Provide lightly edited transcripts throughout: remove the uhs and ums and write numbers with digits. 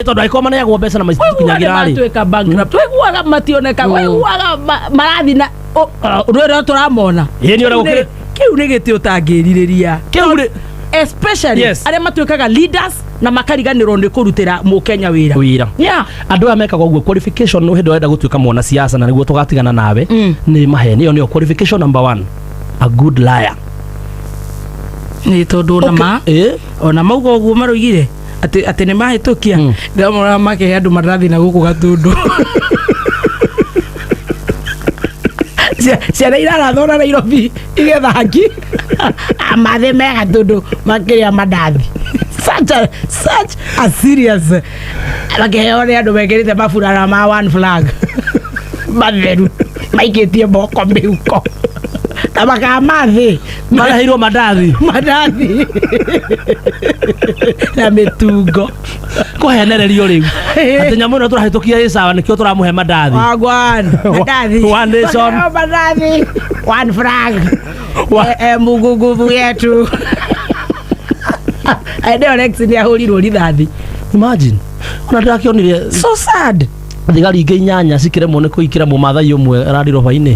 Tondũ angĩkorwo maneagwo mbeca na macikinyagĩra rĩ. Matuĩka bankrupt, wĩguaga mationeka, wĩguaga marathiĩ na rwĩra tũramona. Ĩĩ, nĩ ũrĩa gũkĩrĩ- Kĩu nĩ gĩtĩ ũtangĩrirĩria. Kĩu rĩ- Especially arĩa matuĩkaga leaders na makariganĩrwo nĩ kũrutĩra mũkenya wĩra. Wĩra. Andũ aya mekaga ũguo, qualification hĩndĩ ĩrĩa ũrenda gũtuĩka mwanasiasa, na nĩguo tũgatigana nawe, nĩ maheni. Ĩyo nĩyo qualification number one, a good liar. Nĩ tondũ ona ma ona mauga ũguo maroigire atĩ nĩ mahĩtũkia, ndĩramona makĩhe andũ mandathi na gũkũ Gatũndũ. Ciana irarathona Nairobi igetha haki amathĩ me Gatũndũ makĩrĩa mandathi. Such a serious, makĩheo nĩ andũ mekĩrĩte maburana ma one flag matheru, maikĩtie moko mĩhuko na makamathĩ. Mareheirwo mandathi. Mandathi na mĩtungo. Kũhenererio rĩu atĩ nyamũ ĩno tũrahĩtũkia ĩ sawa, nĩkĩo tũramũhe mandathi. Wagwan, mandathi. One nation. Makaheo mandathi, one flag. Mungu nguvu yetu. Ndio Rex nĩ ahũrirwo rithathi. Imagine, ona ndĩrakĩonire. So sad. Thigari ingĩ inyanya cikĩremwo nĩ kũikĩra mũmathai ũmwe randiroba-inĩ.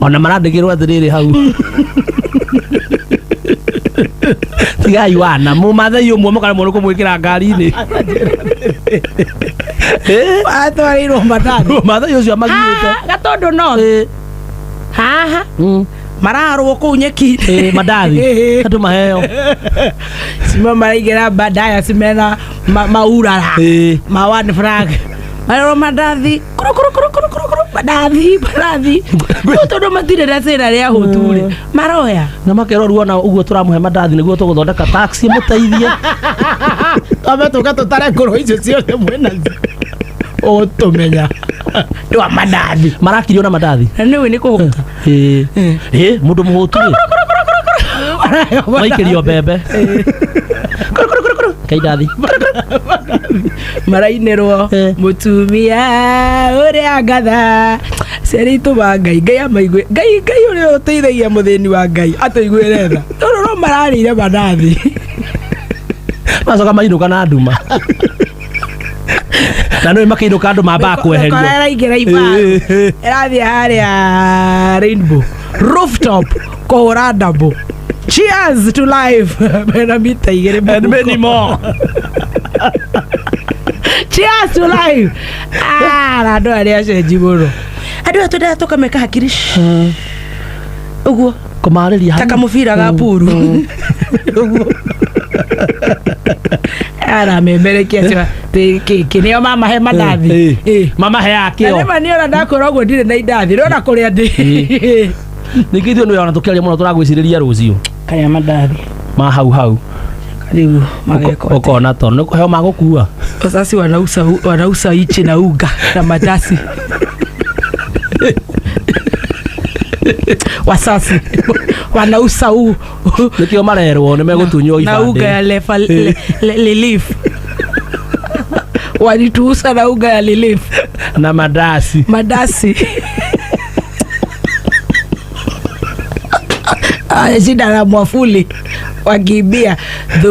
Ona marandĩkĩrwo atĩrĩrĩ hau, tigai wana mũmathai ũmwe mũkaremwo nĩ kũmwĩkĩra ngari-inĩ. Atwarĩirwo mandathi. Mũmathai ũcio amagiĩte. Ah, Gatũndũ North haha mararwo kũu nyeki. Mandathi. Andũ maheo. Cima maraigĩra bandaya cimena maurara ma one flag, marerwo mandathi, kuru kuru kuru kuru kuru kuru, mandathi, mandathi. Rĩu tondũ matirĩ na cĩna rĩa hũtu rĩ, maroya. Na makerwo ruona ũguo tũramũhe mandathi nĩguo tũgũthondeka taxi mũteithie. Twambe tũke tũtare ngũrũ icio ciothe mwĩnacio, ũgũtũmenya ndwa mandathi. Marakirio na mandathi. Na nĩũĩ nĩ kũhũta. Ĩĩ, mũndũ mũhũtu rĩ, maikĩrio mbembe. Kuru, kuru, kuru, kuru. Kaindathi. Marainĩrwo mũtumia ũrĩa ngatha ciana itũma Ngai, Ngai amaigue, Ngai, Ngai ũrĩa ũteithagia mũthĩni wa Ngai atũiguĩre tha, tondũ no mararĩire mandathi. Macoka mainũka na nduma, na nĩwe makĩinũka andũ mambaga kweherio. Mĩkora ĩraingĩra ibaru, ĩrathiĩ harĩa Rainbow rooftop kũhũra ndambo. Cheers to life, mena mita 2 And many mũhuko. more. Cheers to life. Ah, na andũ arĩa acenji mũno, andũ aya twendaga tũkameka hakiri ũguo. Kũmarĩria ta kamũbira ga puru ũguo, aramemerekia acio kĩ nĩo mamahe mandathi. Mamaheaga Na kĩo. nĩma niĩ ona ndakwĩra ũguo ndirĩ na indathi rĩona kũrĩa ndĩ. Ningĩ ithuĩ nĩ ona tũkĩaria mũno tũragwĩcirĩria rũciũ. Karĩa mandathi. Ma hau hau. Rĩu magekwo atĩa? Ũkona tondũ nĩ kũheo magũkua. Sasa wanausa ichi na unga na mandasi. Wasasi wanausa u Nĩkĩo marerwo nĩ megũtunywo na unga ya ibandĩ. lefa Relief, walituusa na unga ya Relief. Na mandasi. Mandasi. Aya, shida la mwafuli wakiibia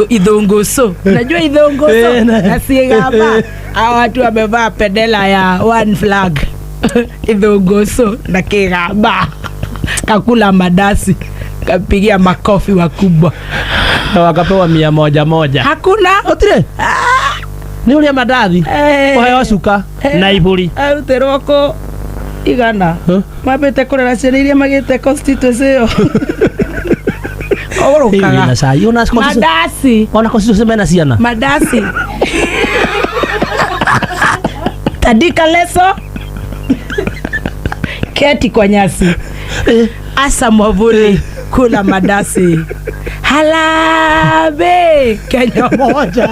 ithongoso, najua ithongoso. Na sigamba hawa watu wamevaa bendera ya one flag, ithongoso na kigamba, kakula mandasi, kapigia makofi wakubwa. Na wakapewa 100 moja. Hakuna. Gũtirĩ nĩ ũrĩa mandathi, kũheo cuka na ibũri. Arutĩrwo kũ 100? Huh? Mambĩte kũrera ciana iria magĩte constituency ĩyo. Ũgũrũkaga. Na cai ona Mandasi. Ona constituency mena ciana. Mandasi, tandika leso, keti kwa nyasi, asa mwavuli, kula mandasi. Harambee, Kenya moja.